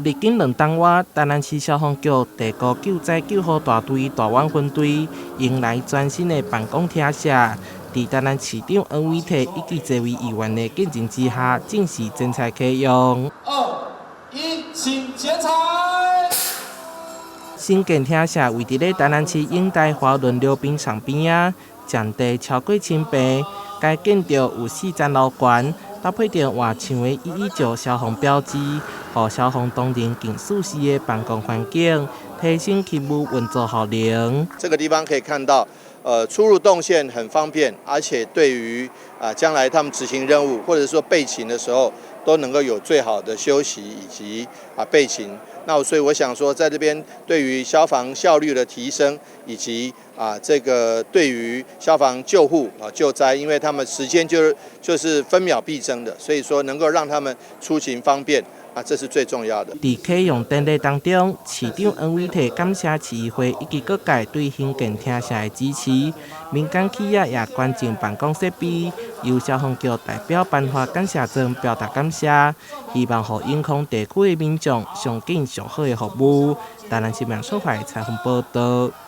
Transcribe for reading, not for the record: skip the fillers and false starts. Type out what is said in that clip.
歷經2冬外，台南市消防局地高救災救護大隊大灣分隊迎來全新的辦公廳舍，佇台南市長黃偉哲以及濟位議員的見證之下，正式剪彩啟用。二一，請剪彩。新建廳舍位佇咧台南市永大華輪溜冰場邊仔，佔地超過1000坪。該建築有四層樓懸，搭配著活牆的119消防標誌，予消防同仁更舒適的辦公環境，提升勤務運作效能。這個地方可以看到，出入動線很方便，而且對於啊將來他們執行任務或者說備勤的時候，都能夠有最好的休息以及啊備勤。那所以我想說，在這邊對於消防效率的提升，以及啊這個對於消防救護啊救災，因為他們時間就是分秒必爭的，所以說能夠讓他們出勤方便啊，這是最重要的。佇啟用典禮當中，市長黃偉哲感謝市議會以及各界對興建廳舍的支持，民間企業也捐贈辦公設備，由消防局代表頒發感謝狀表達感謝，希望予永康地區的民眾上緊上好的服務。台南新聞採訪報導。